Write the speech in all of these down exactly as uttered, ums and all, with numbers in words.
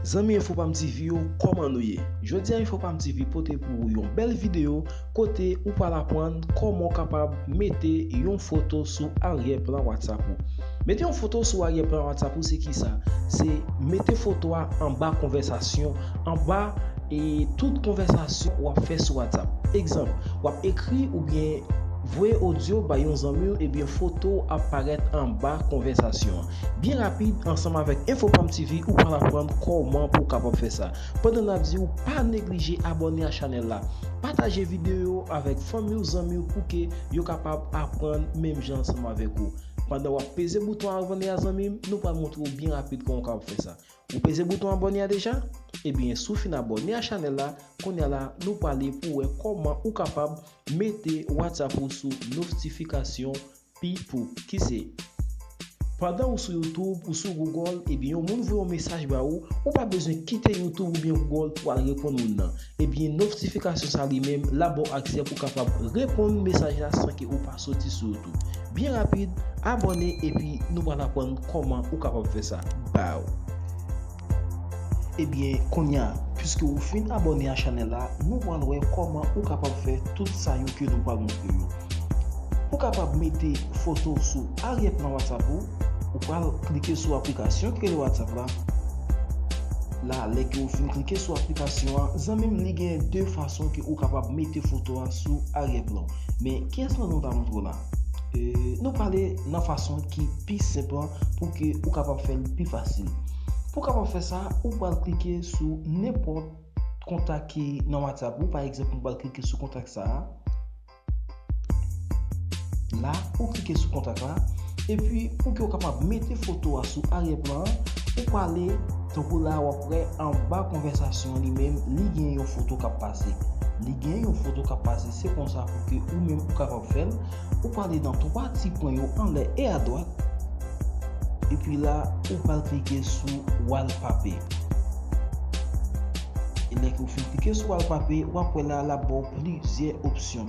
Zanmi Infopam T V yo, kòman nou ye? Jodi a Infopam T V pote pou ou yon bèl videyo kote ou pral aprann kòman w kapab mete yon foto sou aryè plan WhatsApp ou. Mete yon foto sou aryè plan WhatsApp ou se kisa? Se mete foto a anba konvèsasyon, anba e tout konvèsasyon w ap fè sou WhatsApp. Egzanp, w ap ekri oubyen voye odyo bay yon zanmi w, ebyen foto w ap parèt anba konvèsasyon an. Byen rapid, ansanm avèk Infopam T V, ou pral aprann kòman pou w kapab fè sa. Pandan n ap di w pa neglije abòne a chanèl la, pataje videyo yo avèk fanmi w, zanmi w pou ke yo kapab aprann menm jan ansanm avèk ou. Pandan w ap peze bouton abòne a, zanmi m, nou pral montre w byen rapid kòman w kapab fè sa. Ou peze bouton abòne a deja? Ebyen, si w fin abòne a chanèl la, kounye a la, nou prale pou wè kòman ou kapab mete WhatsApp ou sou notifikasyon pi pou ki se. Pandan ou sou YouTube ou sou Google, ebyen, yon moun voye yon mesaj ba ou, ou pa bezwen kite YouTube oubyen Google pou al reponn moun nan. Ebyen, notifikasyon sa li menm, l ap ba w aksè pou w kapab reponn mesaj la san ke ou pa soti sou YouTube. Byen rapid, abòne epi nou pral aprann kòman ou kapab fè sa. Baw! Ebyen, kounye a, piske ou fin abòne a chanèl la, nou pral wè kòman ou kapab fè tout sa yo ke nou pral montre yo. Pou kapab mete foto sou aryè plan WhatsApp ou, ou pral klike sou aplikasyon ki rele WhatsApp la. La, lè ke ou fin klike sou aplikasyon an, zanmi m, li gen de fason ke ou kapab mete foto a sou aryè plan. Men, kiyès nan nou ta montre w la? E, nou prale nan fason ki pi senp lan pou ke ou kapab fè l pi fasil. Pou kapab fè sa, ou pral klike sou nenpòt kontak ki nan WhatsApp ou. Pa egzanp, ou pral klike sou kontak sa a. La, ou klike sou kontak la. Epi, pou ke w kapab mete foto a sou aryè plan an, ou prale, tankou la, w ap wè anba konvèsasyon an li menm, li gen yon foto k ap pase. Li gen yon foto k ap pase, se konsa pou ke ou menm ou kapab fè l. Ou prale nan twa ti pwen yo anlè e adwat. Epi la, ou pral klike sou Wallpaper. E lè ke w fin klike sou Wallpaper, w ap wè la, l ap ba w plizyè opsyon.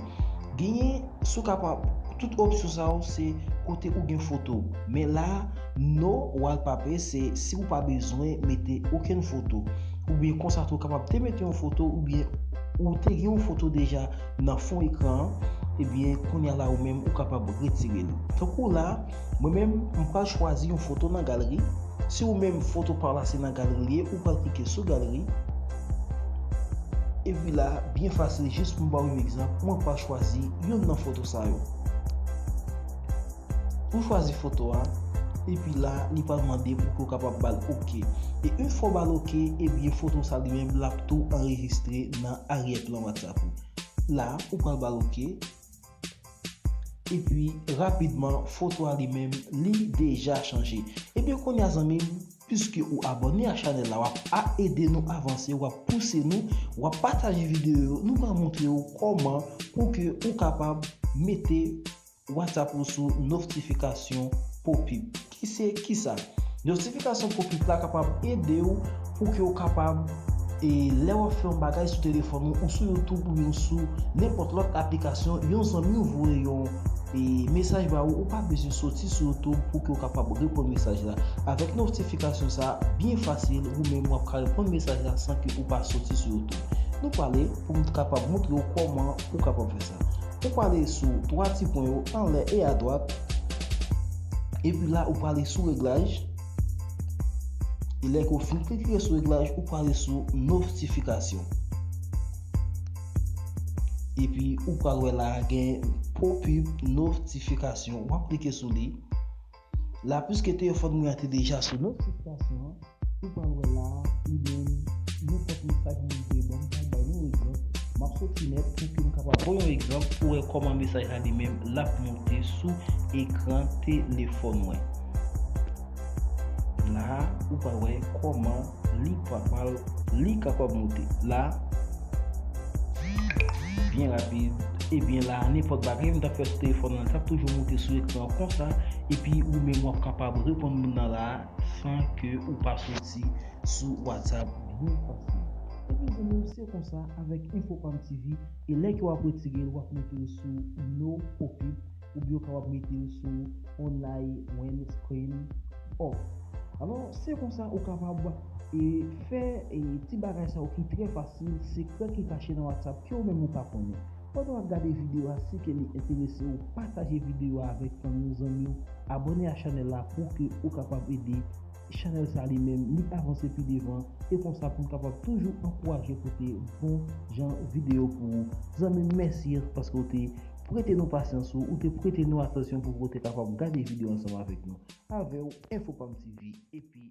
Genyen, si w kapab, tout opsyon sa yo, se kote ou gen foto. Men la, no wallpaper, se si ou pa bezwen mete okenn foto. Oubyen konsa tou, ou kapab te mete yon foto, oubyen ou te gen yon foto deja nan fon ekran an, ebyen, kounye a la, ou menm, ou kapab retire li. Tankou la, mwen menm, m pral chwazi yon foto nan galeri. Si ou menm, foto pa w la se nan galeri li ye, ou pral klike sou galeri. Epi la, byen fasil, jis pou m ba w yon egzanp, mwen pral chwazi youn nan foto sa yo. Ou chwazi foto a, epi la, li pral mande pou ke w kapab ba l oke. E yon fwa w ba l oke, ebyen, foto sa li menm, l ap tou anrejistre nan aryè plan WhatsApp ou. La, ou pral ba l oke. Epi, rapidman, foto a li menm, li deja chanje. Ebyen, kounye a, zanmi m, piske ou abòne a chanèl la, w ap a ede nou avanse, w ap pouse nou, w ap pataje videyo yo, nou pral montre w kòman pou ke ou kapab mete WhatsApp ou sou notifikasyon pop-up. Ki se kisa? Notifikasyon pop-up la kapab ede w pou ke w kapab, e, lè w ap fè yon bagay sou telefòn ou, ou sou YouTube oubyen ou sou nenpòt lòt aplikasyon, yon zanmi w voye yon, e, mesaj ba ou, ou pa bezwen soti sou YouTube pou ke w kapab reponn mesaj la. Avèk notifikasyon sa, byen fasil, ou menm w ap ka reponn mesaj la san ke ou pa soti sou YouTube. Nou prale pou m kapab montre w kòman ou kapab fè sa. Ou prale sou twa ti pwen yo anlè e adwat. Epi la, ou prale sou reglaj. E lè ke w fin klike sou reglaj, ou prale sou notifikasyon. Epi, ou pral wè la gen pop-up notifikasyon. W ap klike sou li. La, piske telefòn mwen an te deja sou notifikasyon an, ou pral wè la, li menm, nenpòt mesaj moun voye ban m, pral bay nou egzanp. M ap soti nèt pou ke m kapab voye yon egzanp pou wè kòman mesaj la li menm l ap monte sou ekran telefòn mwen. La, ou pral wè kòman li kapab, li kapab monte. La, byen rapid. Ebyen la, nenpòt bagay m t ap fè sou telefòn nan, l t ap toujou monte sou ekran konsa, epi ou menm w ap kapab reponn moun nan la, san ke ou pa soti sou WhatsApp byen fasil. Ebyen, zanmi m, se konsa avèk Infopam T V, e lè ke w ap retire l, w ap mete l sou no pop-up, oubyen w kapab mete l sou only when screen off. Alò, se konsa ou kapab E fè e ti bagay sa yo ki trè fasil, sekrè ki kache nan WhatsApp ke ou menm ou pa konnen. Pandan w ap gade videyo a, si ke li enterese w, pataje videyo a avèk fanmi w, zanmi w, abòne a chanèl la pou ke ou kapab ede chanèl sa li menm li avanse pi devan, e konsa pou n kapab toujou ankouraje pote bon jan videyo pou ou. Zanmi m, mèsi paske w te prete nou pasyans ou, ou te prete nou atansyon pou w te kapab gade videyo ansanm avèk nou. Avè w, Enfopam T V, epi